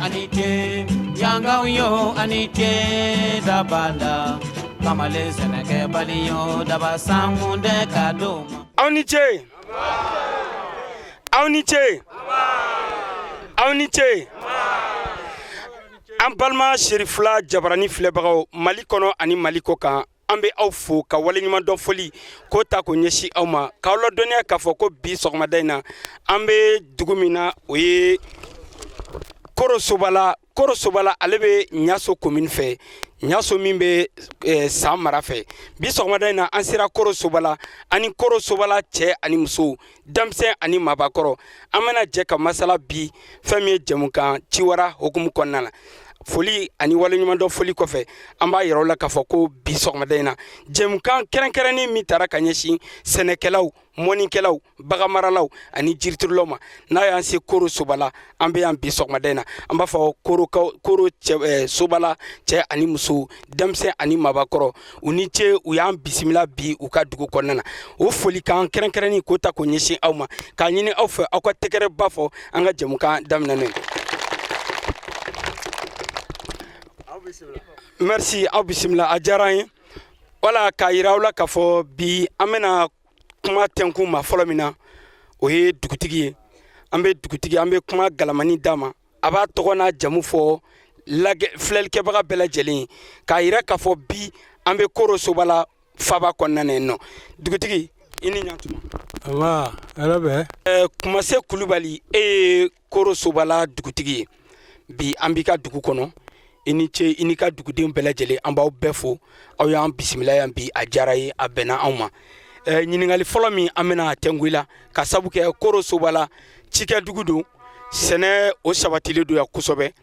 Ani ce yangaw yo, ani ce dabala kamalen sɛnɛkɛbali yo, daba sankun dɛ ka d'o ma. Aw ni ce, aw ni ce, aw ni ce. An balima Serifula Jabarani filɛbagaw Mali kɔnɔ ani Mali kɔ kan, an bɛ aw fo ka waleɲumandɔn foli k'o ta k'o ɲɛsin aw ma, k'aw ladɔnniya k'a fɔ ko bi sɔgɔmada in na, an bɛ dugu min na, o ye Korosobala. Korosobala, ale bɛ Ɲaso commune fɛ, Ɲaso min bɛ San mara fɛ. Bi sɔgɔmada in na, an sera Korosobala ani Korosobala cɛ ani muso, denmisɛn ani maabakɔrɔ, an bɛna jɛ ka masala bi fɛn min ye jɛmukan Ciwara hukumu kɔnɔna na. Foli ani waleɲumandɔn foli kɔfɛ, an b'a yira aw la k'a fɔ ko bi sɔgɔmada in na, jɛmukan kɛrɛnkɛrɛnnen min tara ka ɲɛsin sɛnɛkɛlaw, mɔnikɛlaw, baganmaralaw ani jiriturulaw ma, n'a y'an se Korosobala, an bɛ yan bi sɔgɔmada in na. An b'a fɔ Korokaw, Koro cɛ, Sobala cɛ ani muso, denmisɛn ani maabakɔrɔ, u ni ce, u y'an bisimila bi u ka dugu kɔnɔna na. O folikan kɛrɛnkɛrɛnnin k'o ta k'o ɲɛsin aw ma, k'a ɲini aw fɛ aw ka tɛgɛrɛba fɔ an ka jɛmukan daminɛnen. Merci, aw bisimila, a diyara an ye. Wala k'a yira aw la k'a fɔ bi an bɛna kuma tɛnkun ma fɔlɔ min na, o ye dugutigi ye. An bɛ dugutigi, an bɛ kuma galamani d'a ma, a b'a tɔgɔ n'a jamu fɔ lagɛ filɛlikɛbaga bɛɛ lajɛlen ye, k'a yira k'a fɔ bi an bɛ Korosobala faba kɔnɔna na yen nɔ. Dugutigi, i ni ɲantuma. Nba, hɛrɛ bɛ. Kumase Kulubali, e ye Korosobala dugutigi ye. Bi an b'i ka dugu kɔnɔ. I ni ce, i n'i ka duguden bɛɛ lajɛlen, an b'aw bɛɛ fo. Aw y'an bisimila yan bi, a diyara ye, a bɛnna anw ma. Ɲininkali fɔlɔ min an bɛna tɛnku i la, ka sabu kɛ Korosobala cikɛdugu don, sɛnɛ o sabatilen don yan kosɛbɛ,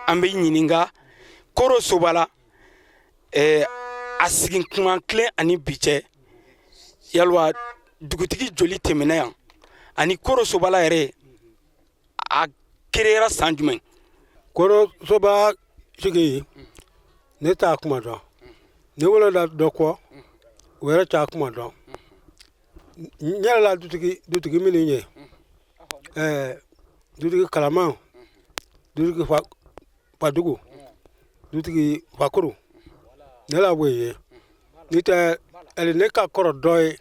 an bɛ ɲininka Korosobala a sigi kuma kelen ani bi cɛ, yalwa dugutigi joli tɛmɛna yan, ani Korosobala yɛrɛ a créera san jumɛn? Korosoba sigi, ne t'a kuma dɔn. Ne wolola dɔ kɔ, o yɛrɛ t'a kuma dɔn. N yɛrɛ la dutigi minnu ye, dutigi Kalaman, dutigi Fadugu, dutigi Fakuru, ne la o ye. Ni tɛ ɛli ne ka kɔrɔ dɔ ye,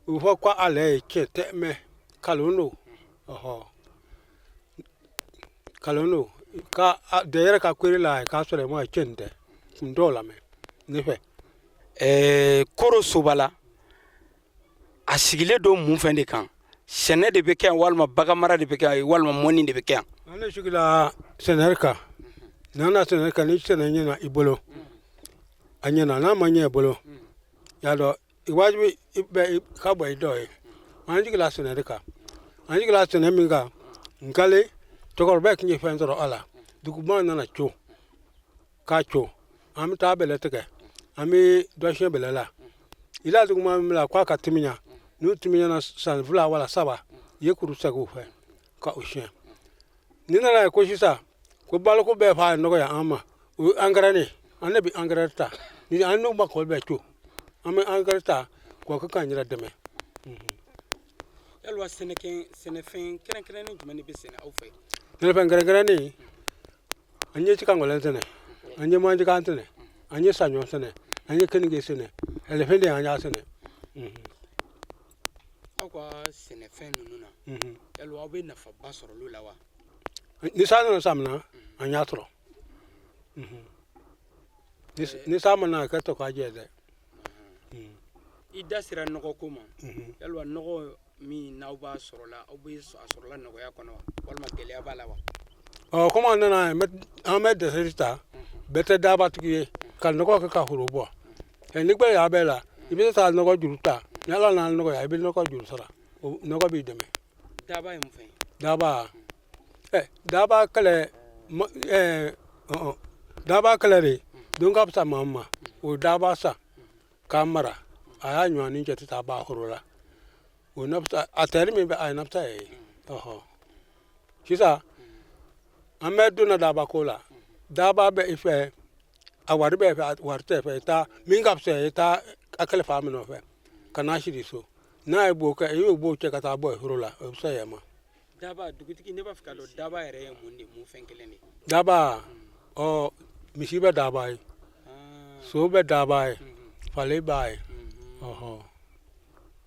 u fɔ ko ale ye tiɲɛ tɛ mɛ kalon don. Ɔhɔ, kalon don ka de yɛrɛ ka kere la k'a sɔrɔ ma tiɲɛ tɛ kun t'o lamɛn ne fɛ. Korosobala a sigilen don mun fɛn de kan? Sɛnɛ de bɛ kɛ yan, walima baganmara de bɛ kɛ yan, walima mɔni de bɛ kɛ yan? An ne sigila sɛnɛ kan. N'an na sɛnɛ kan, ni sɛnɛ ɲɛna i bolo, a ɲɛna. N'a ma ɲɛ i bolo, y'a dɔn wajibi i bɛ ka bɔ i dɔ ye. An jigila sɛnɛ de kan. An jigila sɛnɛ min kan, nkale cɛkɔrɔba tun ye fɛn sɔrɔ a la. Duguba nana co k'a co, an bɛ taa bɛlɛ tigɛ, an bɛ dɔ siɲɛ bɛlɛ la. I la duguma min bila k'a ka timiya, n'u timiyana san 2 wala 3, i ye kuru segin u fɛ ka o siɲɛ. Ni nana ye ko sisan ko baloko bɛɛ fa nɔgɔya an ma, o ye angɛrɛ de, an ne bɛ angɛrɛ ta ni an n'u ma kɔli bɛɛ co, an bɛ angɛrɛ ta k'o kɛ k'an yɛrɛ dɛmɛ. Yalima sɛnɛfɛn kɛrɛnkɛrɛnnen jumɛn de bɛ sɛnɛ aw fɛ? Sɛnɛfɛn kɛrɛnkɛrɛnnen, an ye tiga sɛnɛ, an ye manjikan sɛnɛ, an ye saɲɔ sɛnɛ, an ye keninge sɛnɛ, ɛlɛfɛn de an y'a sɛnɛ. Aw ka sɛnɛfɛn ninnu na, yalima aw bɛ nafaba sɔrɔ olu la wa? Ni san nana san an y'a sɔrɔ. Ni san ma na, a kɛ to k'a jɛ dɛ. I da sera nɔgɔ ko ma. Yalima nɔgɔ min n'aw b'a sɔrɔ la, aw bɛ a sɔrɔla nɔgɔya kɔnɔ wa, walima gɛlɛya b'a la wa? Ɔ, komi an nana, an bɛ dɛsɛli ta, bɛɛ tɛ dabatigi ye ka nɔgɔ kɛ ka foro bɔ. Ni gɛlɛya bɛ la, i bɛ se ka nɔgɔ juru ta. Ni Ala nana nɔgɔya, i bɛ nɔgɔ juru sara, o nɔgɔ b'i dɛmɛ. Daba ye mun fɛn ye? Daba, daba kɛlɛ, daba kɛlɛ de don ka fisa maa ma. O daba san k'a mara, a y'a ɲɔgɔn jate ta b'a foro la, o nafisa a tɛri min bɛ a ye nafisa ye. Ɔhɔ, sisan an bɛ donna daba ko la. Daba bɛ i fɛ, a wari bɛ fɛ, a wari tɛ fɛ, i taa min ka fisa, i taa a kɛlɛ fa min nɔfɛ ka n'a siri so. N'a ye bo kɛ, i y'o bo cɛ ka taa bɔ foro la, o bɛ se yɛlɛma. Daba, dugutigi, ne b'a fɛ k'a dɔn daba yɛrɛ ye mun de, mun fɛn kelen de? Daba, ɔ, misi bɛ daba ye, so bɛ daba ye, fali b'a ye, ɔhɔ.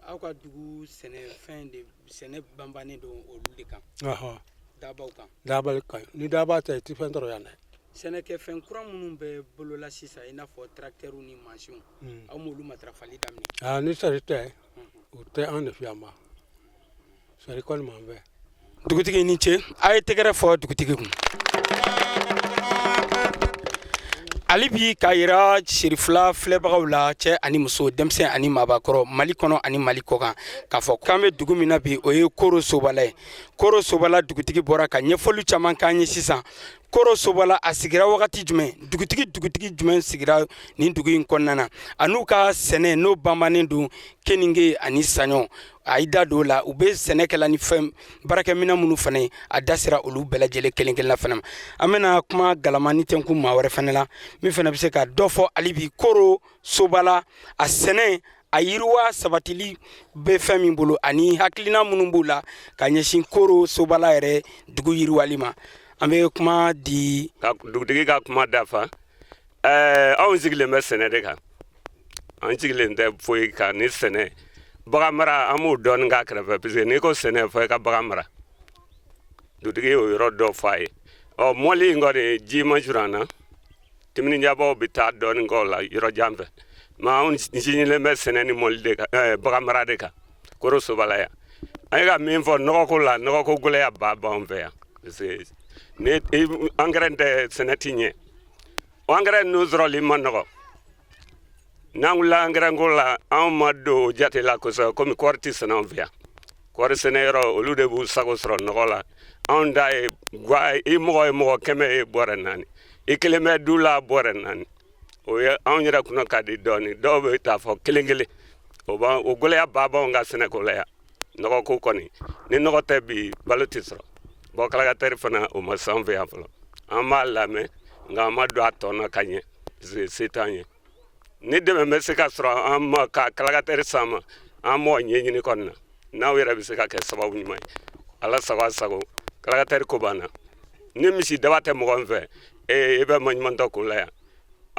Aw ka dugu sɛnɛfɛn de, sɛnɛ banbannen don olu de kan? Ɔhɔ. Dabaw kan. Daba kan. Ni daba tɛ, i tɛ fɛn sɔrɔ yan dɛ. Sɛnɛkɛfɛn kura minnu bɛ bolola sisan, i n'a fɔ tracteurs ni mansinw, aw m'olu matarafali daminɛ? Aa, ni sari tɛ, o tɛ an de fɛ yan ma. Sari kɔni m'an fɛ. Dugutigi, ni ce. A ye tɛgɛrɛ fɔ dugutigi kun. Hali bi k'a yira Sirifila filɛbagaw la, cɛ ani muso, denmisɛn ani maabakɔrɔ, Mali kɔnɔ ani Mali kɔkan, k'a fɔ k'an bɛ dugu min na bi, o ye Koro Sobala ye. Koro Sobala dugutigi bɔra ka ɲɛfɔli caman k'an ye sisan. Koro Sobala, a sigira wagati jumɛn? Dugutigi jumɛn sigira nin dugu in kɔnɔna na? A n'u ka sɛnɛ n'o banbannen don keninge ani saɲɔ, a y'i da don o la. U bɛ sɛnɛ kɛla ni fɛn baarakɛminɛn minnu fana ye, a da sera olu bɛɛ lajɛlen kelen kelenna fana ma. An bɛna kuma galama ni tɛnku maa wɛrɛ fana la min fana bɛ se ka dɔ fɔ hali bi Koro Sobala, a sɛnɛ, a yiriwa sabatili bɛ fɛn min bolo, ani hakilina minnu b'u la ka ɲɛsin Koro Sobala yɛrɛ dugu yiriwali ma. An bɛ kuma di. Ka dugutigi ka kuma dafa, anw sigilen bɛ sɛnɛ de kan. An sigilen tɛ foyi kan ni sɛnɛ. Bagan mara, an b'o dɔɔnin k'a kɛrɛfɛ, parce que n'i ko sɛnɛ, fɔ i ka bagan mara. Dugutigi y'o yɔrɔ dɔ fɔ a ye. Ɔ, mɔli in kɔni, ji ma surun an na. Timinjabaw bɛ taa dɔɔnin k'o la yɔrɔ jan fɛ, mɛ anw sinsinlen bɛ sɛnɛ ni mɔli de kan, bagan mara de kan Koro Sobala yan. An ye ka min fɔ nɔgɔko la, nɔgɔko gɛlɛya ba b'anw fɛ yan, parce que ni angɛrɛ tɛ, sɛnɛ ti ɲɛ. Angɛrɛ ninnu sɔrɔli ma nɔgɔ. N'an wulila angɛrɛ ko la, anw ma don o jate la kosɛbɛ, komi kɔɔri tɛ sɛnɛ anw fɛ yan. Kɔɔri sɛnɛ yɔrɔ, olu de b'u sago sɔrɔ nɔgɔ la. Anw ta ye guwa. I mɔgɔ ye mɔgɔ 100 ye, bɔrɛ 4. I kelen bɛ du la, bɔrɛ 4. O ye anw yɛrɛ kunna ka di dɔɔni. Dɔw bɛ taa fɔ kelen kelen. O b'an o gɛlɛya ba b'anw ka sɛnɛko la yan. Nɔgɔ ko kɔni, ni nɔgɔ tɛ bi, balo tɛ sɔrɔ. Bɔn, kalakatɛri fana, o ma se an fɛ yan fɔlɔ. An b'a lamɛn, nka an ma don a tɔ na ka ɲɛ, parce que se t'an ye. Ni dɛmɛ bɛ se ka sɔrɔ an ma ka kalakatɛri san ma, an b'o ɲɛɲini kɔni na. N'aw yɛrɛ bɛ se ka kɛ sababu ɲuman ye, Ala sago a sago, kalakatɛri ko b'an na. Ni misi daba tɛ mɔgɔ min fɛ, ee, i bɛ maɲumantɔ ko la yan.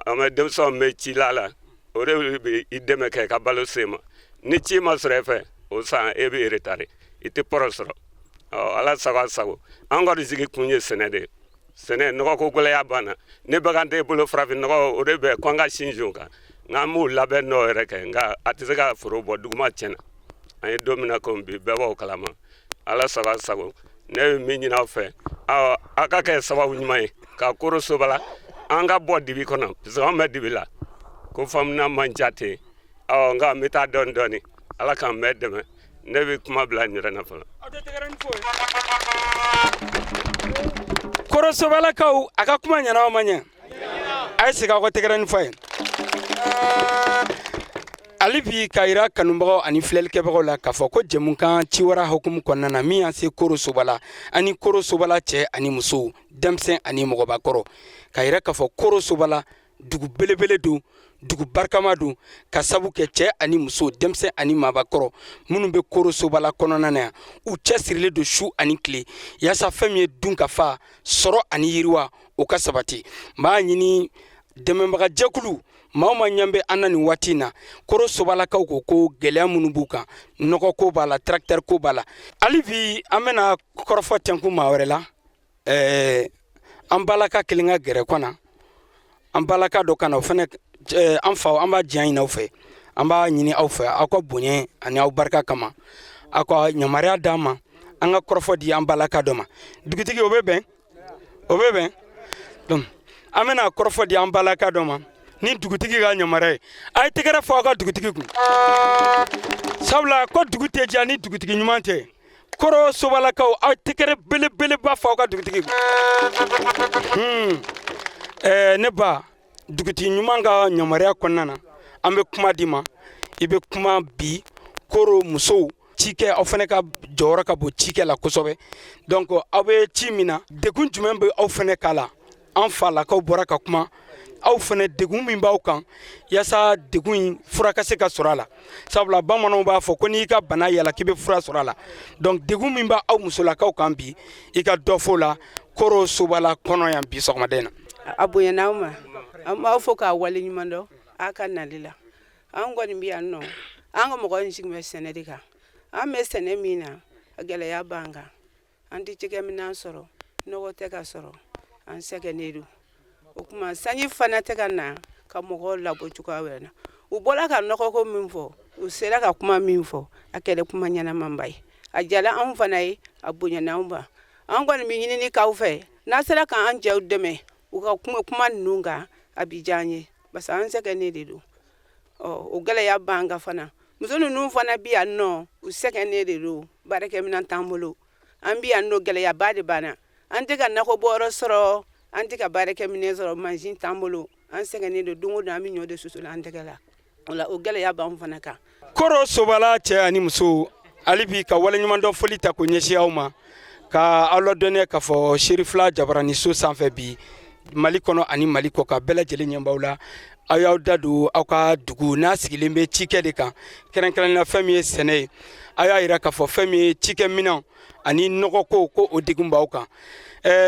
An bɛ denmisɛnw bɛ ci la la, o de bɛ i dɛmɛ kɛ ka balo se ma. Ni ci ma sɔrɔ e fɛ o san, e bɛ retard, i tɛ pɔrɔ sɔrɔ. Ɔ, Ala sago a sago, an kɔni sigi kun ye sɛnɛ de ye. Sɛnɛ, nɔgɔko gɛlɛya banna. Ni bagan t'e bolo, farafin nɔgɔ, o de bɛ ko an ka sinsin o kan. Nka an b'o labɛn dɔw yɛrɛ kɛ, nka a tɛ se ka foro bɔ, duguma tiɲɛna. An ye don min na komi bi, bɛɛ b'o kalama. Ala sago a sago, ne bɛ min ɲini aw fɛ, aw a ka kɛ sababu ɲuman ye ka Koro Sobala, an ka bɔ dibi kɔnɔ, parce que anw bɛ dibi la ko faamuna man ca ten. Ɔ, nka n bɛ taa dɔɔni dɔɔni. Ala k'an bɛɛ dɛmɛ. Ne bɛ kuma bila n yɛrɛ na fɔlɔ. Koro Sobalakaw, a ka kuma ɲɛna, aw ma ɲɛ, a ye segin aw ka tɛgɛrɛ ni fɔ ye. Hali bi k'a yira kanubagaw ani filɛlikɛbagaw la k'a fɔ ko jɛmukan Ciwara hukumu kɔnɔna na, min y'an se Koro Sobala, ani Koro Sobala cɛ ani musow, denmisɛn ani mɔgɔbakɔrɔ, k'a yira k'a fɔ Koro Sobala dugu belebele don, dugu barikama don, ka sabu kɛ cɛ ani muso, denmisɛn ani maabakɔrɔ minnu bɛ Koro Sobala kɔnɔna na yan, u cɛsirilen don su ani tile yaasa fɛn min ye dun ka fa, sɔrɔ ani yiriwa, o ka sabati. N b'a ɲini dɛmɛbagajɛkulu maa o maa ɲɛ bɛ an na nin waati in na, Koro Sobalakaw ko ko gɛlɛya minnu b'u kan, nɔgɔ ko b'a la, tracteur ko b'a la. Hali bi an bɛna kɔrɔfɔ tɛnku maa wɛrɛ la. An balaka kelen ka gɛrɛ kɔnɔ, an balaka dɔ ka na o fana. An fa, an b'a diya ɲini aw fɛ, an b'a ɲini aw fɛ, aw ka bonya ani aw barika kama, aw ka yamaruya d'an ma an ka kɔrɔfɔ di an balaka dɔ ma. Dugutigi, o bɛ bɛn, o bɛ bɛn. Donc an bɛna kɔrɔfɔ di an balaka dɔ ma ni dugutigi ka yamaruya ye. A ye tɛgɛrɛ fɔ aw ka dugutigi kun, sabula ko dugu tɛ diya ni dugutigi ɲuman tɛ. Koro Sobalakaw, aw tɛgɛrɛ belebeleba fɔ aw ka dugutigi kun. Ne ba, dugutigi ɲuman ka yamaruya kɔnɔna na, an bɛ kuma di ma, i bɛ kuma bi. Koro musow cikɛ, aw fana ka jɔyɔrɔ ka bon cikɛ la kosɛbɛ. Donc aw bɛ ci min na, degun jumɛn bɛ aw fana k'a la? An falakaw bɔra ka kuma Aw fana, degun min b'aw kan, yaasa degun in fura ka se ka sɔrɔ a la, sabula bamananw b'a fɔ ko n'i ka bana yala k'i bɛ fura sɔrɔ a la. Donc degun min b'aw musolakaw kan bi, i ka dɔ fɔ o la Koro Sobala kɔnɔ yan bi sɔgɔmada in na. A bonyana aw ma, an b'aw fo k'a waleɲuman dɔn a ka nali la. An kɔni bɛ yan nɔ, an ka mɔgɔ in sigi bɛ sɛnɛ de kan. An bɛ sɛnɛ min na, a gɛlɛya b'an kan. An tɛ cikɛminɛn sɔrɔ, nɔgɔ tɛ ka sɔrɔ, an sɛgɛnnen don. O tuma sanji fana tɛ ka na ka mɔgɔw labɔ cogoya wɛrɛ na. U bɔra ka nɔgɔko min fɔ, u sera ka kuma min fɔ, a kɛra kuma ɲɛnamanba ye, a diyara anw fana ye, a bonyana anw ma. An kɔni bɛ ɲinini k'aw fɛ, n'a sera k'an cɛw dɛmɛ u ka kuma ninnu kan, a bɛ diya an ye, parce que an sɛgɛnnen de don. Ɔ, o gɛlɛya b'an kan fana. Muso ninnu fana bɛ yan nɔ, u sɛgɛnnen de don, baarakɛminɛn t'an bolo. An bɛ yan nɔ, gɛlɛyaba de b'an na. An tɛ ka nakɔ bɔyɔrɔ sɔrɔ, an tɛ ka baarakɛminɛn sɔrɔ, mansin t'an bolo, an sɛgɛnnen don. Don o don an bɛ ɲɔ de susu la an tɛgɛ la. O la, o gɛlɛya b'an fana kan. Koro Sobala cɛ ani muso, hali bi ka waleɲumandɔn foli ta k'o ɲɛsin aw ma, ka aw ladɔnniya k'a fɔ Serifila Jabaraniso sanfɛ bi, Mali kɔnɔ ani Mali kɔ kan, bɛɛ lajɛlen ɲɛ b'aw la. Aw y'aw da don aw ka dugu n'a sigilen bɛ cikɛ de kan, kɛrɛnkɛrɛnnenya fɛn min ye sɛnɛ ye. Aw y'a yira k'a fɔ fɛn min ye cikɛminɛn ani nɔgɔko, ko o degun b'aw kan.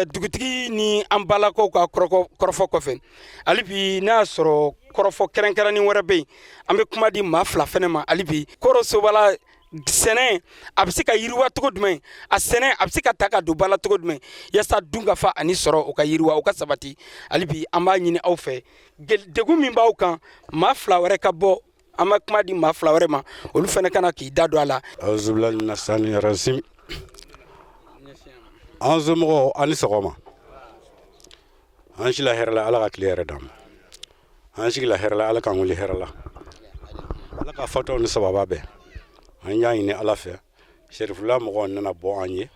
Dugutigi ni an balakaw ka kɔrɔfɔ kɔfɛ, hali bi n'a y'a sɔrɔ kɔrɔfɔ kɛrɛnkɛrɛnnin wɛrɛ bɛ yen, an bɛ kuma di maa fila fɛnɛ ma. Hali bi Koro Sobala sɛnɛ a bɛ se ka yiriwa cogo jumɛn? A sɛnɛ a bɛ se ka ta ka don ba la cogo jumɛn, yaasa dun ka fa ani sɔrɔ o ka yiriwa, o ka sabati? Hali bi an b'a ɲini aw fɛ, degun min b'aw kan, maa fila wɛrɛ ka bɔ, an bɛ kuma di maa fila wɛrɛ ma, olu fana ka na k'i da don a la. Auzubillahi minash rajim. An somɔgɔw, a ni sɔgɔma. An sila hɛrɛ la, Ala ka tile hɛrɛ d'an ma. An sigila hɛrɛ la, Ala k'an wuli hɛrɛ la, Ala ka fɔtaw ni sababa bɛn. An y'a ɲini Ala fɛ, Serifula mɔgɔw nana bɔ an ye,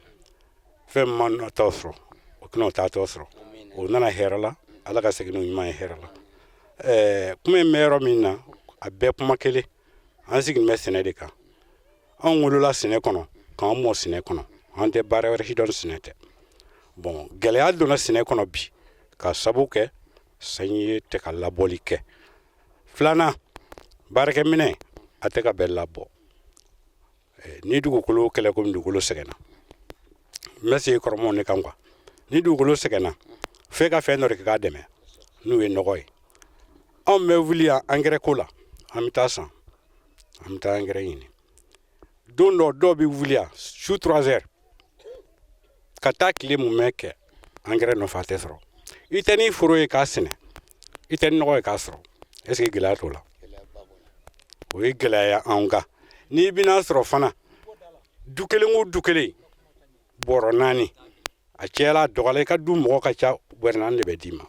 fɛn min ma tɔ sɔrɔ, o tɛna o taatɔ sɔrɔ. O nana hɛrɛ la, Ala ka segin n'o ɲuman ye hɛrɛ la. Kuma in bɛ yɔrɔ min na, a bɛɛ kuma kelen. An sigilen bɛ sɛnɛ de kan. Anw wolola sɛnɛ kɔnɔ, k'an mɔ sɛnɛ kɔnɔ, an tɛ baara wɛrɛ si dɔn sɛnɛ tɛ. Bon, gɛlɛya donna sɛnɛ kɔnɔ bi ka sabu kɛ sanji tɛ ka labɔli kɛ. Filanan, baarakɛminɛ a tɛ ka bɛɛ labɔ. Ni dugukolo kɛlɛ, komi dugukolo sɛgɛnna, n bɛ segin kɔrɔmɔw ne kan quoi, ni dugukolo sɛgɛnna, f'e ka fɛn dɔ de kɛ k'a dɛmɛ, n'o ye nɔgɔ ye. Anw bɛ wuli yan angɛrɛ ko la, an bɛ taa san, an bɛ taa angɛrɛ ɲini. Don dɔ, dɔw bɛ wuli yan su 3 heures ka taa tile mumɛ kɛ angɛrɛ nɔfɛ, a tɛ sɔrɔ. I tɛ ni foro ye k'a sɛnɛ, i tɛ ni nɔgɔ ye k'a sɔrɔ. Est ce que gɛlɛya t'o la? O ye gɛlɛya ye anw kan. N'i bɛna sɔrɔ fana, du kelen o du kelen, bɔrɔ 4, a cɛla a dɔgɔla, i ka du mɔgɔ ka ca, bɔrɛ 4 de bɛ d'i ma.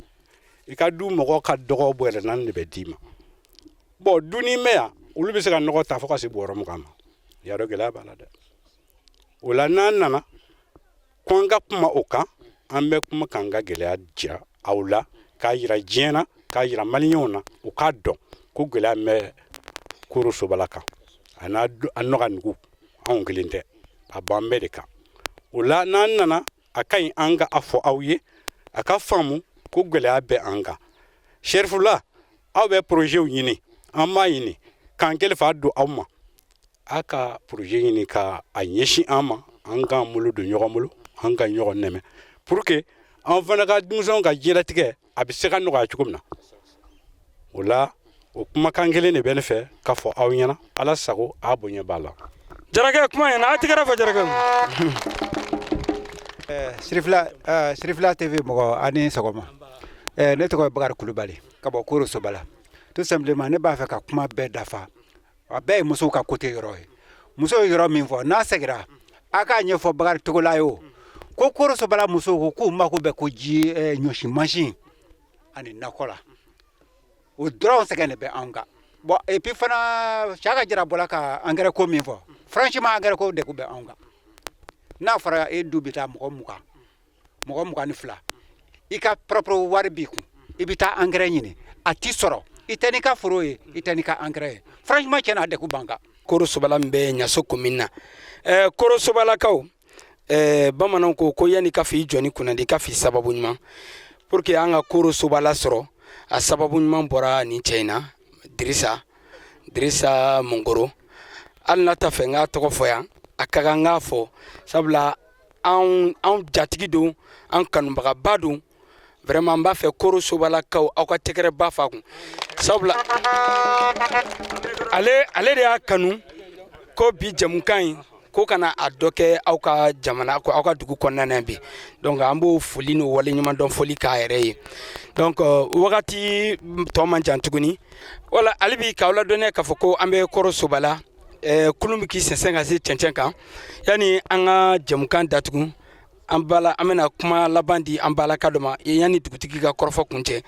I ka du mɔgɔ ka dɔgɔ, bɔrɛ 4 de bɛ d'i ma. Bon, dunni bɛ yan, olu bɛ se ka nɔgɔ ta fo ka se bɔrɔ 20 ma. Y'a dɔn gɛlɛya b'a la dɛ. O la, n'an nana ko an ka kuma o kan, an bɛ kuma k'an ka gɛlɛya jira aw la, k'a yira diɲɛ na, k'a yira maliyɛnw na, u k'a dɔn ko gɛlɛya min bɛ Koro Sobala kan, a n'a a nɔgɔ anw kelen tɛ, a b'an bɛɛ de kan. O la, n'an nana, a ka ɲi an ka a fɔ aw ye, a ka faamu ko gɛlɛya bɛ an kan. Serifula, aw bɛ projetw ɲini, an b'a ɲini k'an kɛlɛ fa don aw ma. A ka projet ɲini ka a ɲɛsin an ma, an k'an bolo don ɲɔgɔn bolo, an ka ɲɔgɔn dɛmɛ pour que an fana ka denmisɛnw ka diɲɛlatigɛ a bɛ se ka nɔgɔya cogo min na. O la, o kumakan kelen de bɛ ne fɛ ka fɔ aw ɲɛna. Ala sago, a bonya b'a la. Jarakɛ, kuma ɲɛna, a tigɛrɛ fɔ Jarakɛ. Sirifila TV mɔgɔ, a ni sɔgɔma. Ne tɔgɔ ye Bakari Kulubali ka bɔ Koro Sobala. Tout simplement, ne b'a fɛ ka kuma bɛɛ dafa. A bɛɛ ye musow ka côté yɔrɔ ye. Musow ye yɔrɔ min fɔ, n'a seginna, a k'a ɲɛfɔ Bakari Togola ye. O ko Koro Sobala musow ko k'u mako bɛ ko ji, ɲɔsi mansin ani nakɔ la. O dɔrɔn sɛgɛn de bɛ anw kan. Bon, et puis fana, Saka Jara bɔra ka engrais ko min fɔ, franchement, engrais ko degun bɛ anw kan. N'a fɔra e du bɛ taa mɔgɔ 20, mɔgɔ 22, i ka propre wari b'i kun, i bɛ taa engrais ɲini, a ti sɔrɔ. I tɛ n'i ka foro ye, i tɛ n'i ka engrais ye. Franchement, tiɲɛ na, a degun b'an kan. Koro Sobala min bɛ Ɲaso commune na, Koro Sobalakaw, bamananw ko ko yanni ka f'i jɔni kunnandi, ka f'i sababu ɲuman pour que an ka Koro Sobala sɔrɔ. A sababu ɲuman bɔra nin cɛ in na, Dirisa, Dirisa Mongoro. Hali n'a t'a fɛ n k'a tɔgɔ fɔ yan, a ka kan n k'a fɔ, sabula anw jatigi don, an kanubagaba don. Vraiment, n b'a fɛ Koro Sobalakaw, aw ka tɛgɛrɛ ba fa kun, sabula ale de y'a kanu ko bi jɛmukan in ko kana a dɔ kɛ aw ka jamana, ko aw ka dugu kɔnɔna na bi. Donc an b'o foli n'o waleɲumandɔn foli k'a yɛrɛ ye. Donc wagati tɔ man jan tuguni. Wala hali bi k'aw ladɔnniya k'a fɔ ko an bɛ Koro Sobala, kulun bɛ k'i sɛnsɛn ka se cɛncɛn kan. Yanni an ka jɛmukan datugu, an bala, an bɛna kuma laban di an balaka dɔ ma yanni dugutigi ka kɔrɔfɔ kuncɛ.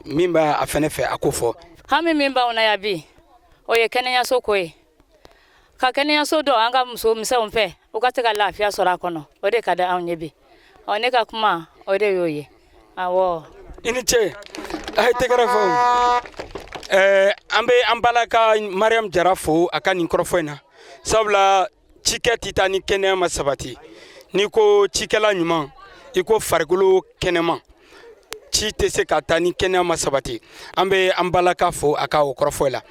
Min b'a a fɛnɛ fɛ, a k'o fɔ. Hami min b'anw na yan bi, o ye kɛnɛyaso ko ye, ka kɛnɛyaso dɔ an ka muso misɛnw fɛ, u ka se ka lafiya sɔrɔ a kɔnɔ. O de ka di anw ye bi. Ɔ, ne ka kuma, o de y'o ye, awɔ. I ni ce, a ye tɛgɛrɛ fɔ. An bɛ an balaka Mariam Jara fo a ka nin kɔrɔfɔ in na, sabula cikɛ tɛ taa ni kɛnɛya ma sabati. N'i ko cikɛla ɲuman, i ko farikolo kɛnɛma. Ci tɛ se ka taa ni kɛnɛya ma sabati. An bɛ an balaka fo a ka o kɔrɔfɔ la.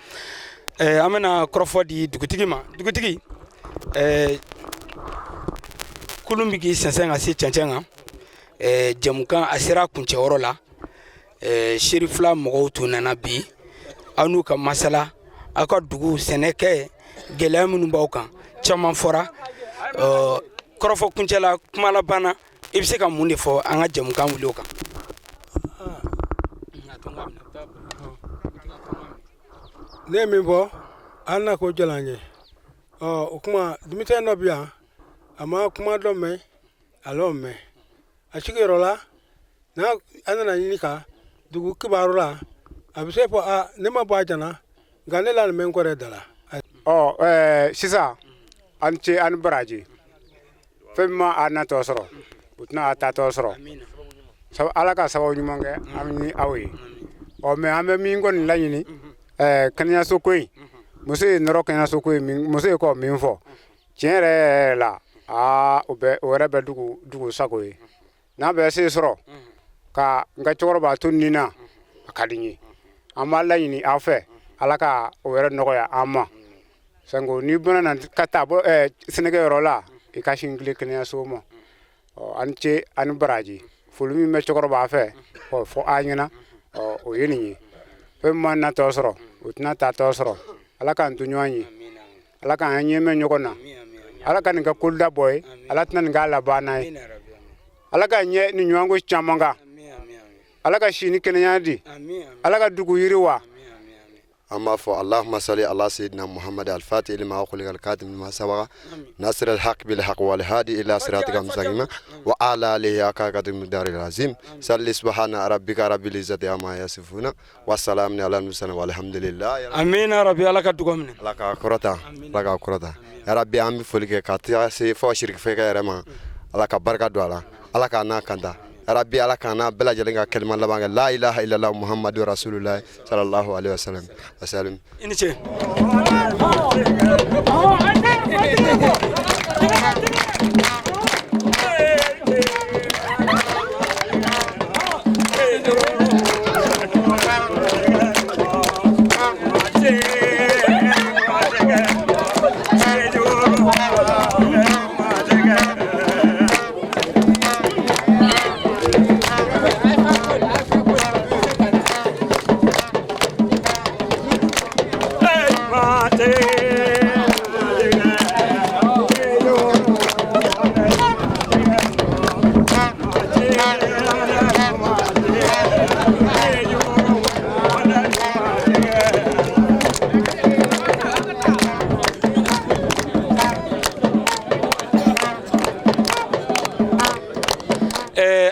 An bɛna kɔrɔfɔ di dugutigi ma. Dugutigi, kulun bɛ k'i sɛnsɛn ka se cɛncɛn kan. Jɛmukan a sera kuncɛyɔrɔ la. Serifila mɔgɔw tun nana bi, aw n'u ka masala, aw ka dugu sɛnɛ kɛ, gɛlɛya minnu b'aw kan, caman fɔra. Kɔrɔfɔ kuncɛ la, kuma laban na, i bɛ se ka mun de fɔ an ka jɛmukan wuli o kan? Ne ye min fɔ, hali n'a ko jala n ye, ɔ, o kuma denmisɛn dɔ bɛ yan, a ma kuma dɔ mɛn, a l'o mɛn a sigiyɔrɔ la. N'a a nana ɲini ka dugu kibaru la, a bɛ se fɔ a ne ma bɔ a jana, nka ne la nin bɛ n kɔrɔ da la. Ɔ, sisan, an ce, an baraji. Fɛn min ma a natɔ sɔrɔ, u tɛna a tatɔ sɔrɔ. Ala ka sababu ɲuman kɛ an ni aw ye. Ɔ, mais an bɛ min kɔni laɲini, kɛnɛyaso ko in, muso ye nɔrɔ kɛnɛyaso ko in min, muso ye kɔ min fɔ, tiɲɛ yɛrɛ yɛrɛ la, aa, o bɛ o yɛrɛ bɛ dugu sago ye. N'a bɛ se sɔrɔ ka n ka cɛkɔrɔba to nin na, a ka di n ye. An b'a laɲini aw fɛ, Ala ka o yɛrɛ nɔgɔya an ma. Sanko n'i bɔra na ka taa bɔ sɛnɛkɛyɔrɔ la, i ka sin tile kɛnɛyaso ma. Ɔ, an ce, an baraji. Foli min bɛ cɛkɔrɔba fɛ ɔ fɔ an ɲɛna, ɔ, o ye nin ye. Fɛn min ma natɔ sɔrɔ, o tɛna taatɔ sɔrɔ. Ala k'an to ɲɔgɔn ye, Ala k'an ɲɛmɛ ɲɔgɔn na, Ala ka nin kɛ koloda bɔ ye, Ala tɛna nin k'a labanna ye. Ala ka ɲɛ ni ɲɔgɔnko caman kan. Ala ka si ni kɛnɛya di. Ala ka dugu yiriwa. An b'a fɔ allahumma salli ala sayyidina Muhammad al-fatih lima ughliqa al-khatim lima sabaqa nasir al-haq bil haq wal hadi ila siratika mustaqima wa ala alihi haqqa qadri miqdaril azim. Salli subhana rabbika rabbil izzati amma yasifuna wa salamun ala al-mursalin walhamdulillah. Amina rabbi, Ala ka dugawu minɛ. Ala k'a kɔrɔta, Ala k'a kɔrɔta ya rabbi. An bɛ foli kɛ ka taa se fɔ sirifɛkɛ yɛrɛ ma. Ala ka barika don a la, Ala k'a n'a kanta ya rabbi. Ala k'an n'a bɛɛ lajɛlen ka kalima laban kɛ la ilaha illallah Muhammadu rasulullah sallallahu alaihi wasallam wasallam. I ni ce.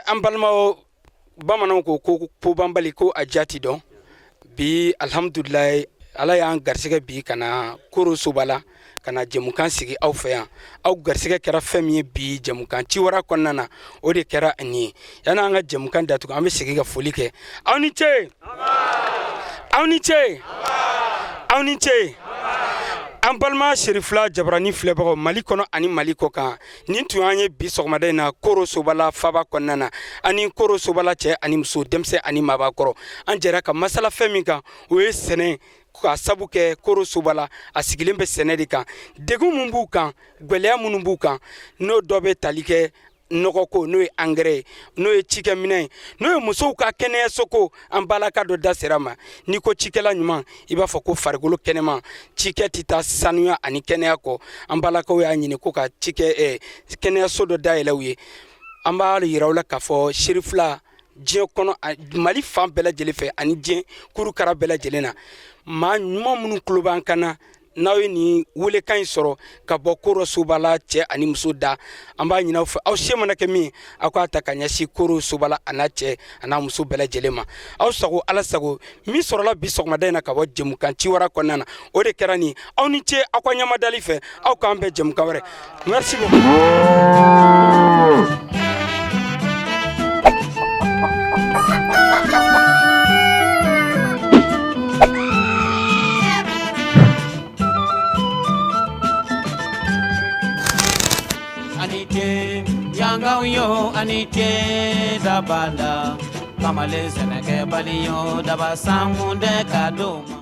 An balimaw, bamananw ko ko kobanbali ko a jati dɔn. Bi, alhamdulilayi, Ala y'an garisɛgɛ bi ka na Koro Soba la, ka na jɛmukan sigi aw fɛ yan. Aw garisɛgɛ kɛra fɛn min ye bi jɛmukan ciwara kɔnɔna na, o de kɛra nin ye. Yanni an ka jɛmukan datugu, an bɛ segin ka foli kɛ. Aw ni ce, aw ni ce, aw ni ce. An balima Serifila Jabarani filɛbagaw Mali kɔnɔ ani Mali kɔ kan, nin tun y'an ye bi sɔgɔmada in na Koro Sobala faba kɔnɔna na. Ani Koro Sobala cɛ ani muso, denmisɛn ani maabakɔrɔ, an jɛra ka masala fɛn min kan, o ye sɛnɛ, ka sabu kɛ Koro Sobala a sigilen bɛ sɛnɛ de kan. Degun min b'u kan, gwɛlɛya minnu b'u kan, n'o dɔ bɛ tali kɛ nɔgɔko, n'o ye angɛrɛ ye, n'o ye cikɛminɛ ye, n'o ye musow ka kɛnɛyaso ko. An balaka dɔ da sera ma. N'i ko cikɛla ɲuman, i b'a fɔ ko farikolo kɛnɛma. Cikɛ tɛ taa sanuya ani kɛnɛya kɔ. An balakaw y'a ɲini ko ka cikɛ kɛnɛyaso dɔ dayɛlɛ u ye. An b'a yira u la k'a fɔ Serifila diɲɛ kɔnɔ, Mali fan bɛɛ lajɛlen fɛ ani diɲɛ kurukara bɛɛ lajɛlen na, maa ɲuman minnu tulo b'an kan na, n'aw ye nin welekan in sɔrɔ ka bɔ Koro Sobala cɛ ani muso da, an b'a ɲini aw fɛ, aw se mana kɛ min, aw k'a ta ka ɲɛsin Koro Sobala a n'a cɛ a n'a muso bɛɛ lajɛlen ma. Aw sago, Ala sago. Min sɔrɔla bi sɔgɔmada in na ka bɔ jɛmukan Ciwara kɔnɔna na, o de kɛra nin. Aw ni ce aw ka ɲamadali fɛ. Aw k'an bɛn jɛmukan wɛrɛ. Merci beaucoup. Ani ce yangaw yo, ani ce dabala kamalen sɛnɛkɛbali yo, daba sankun tɛ ka d'o ma.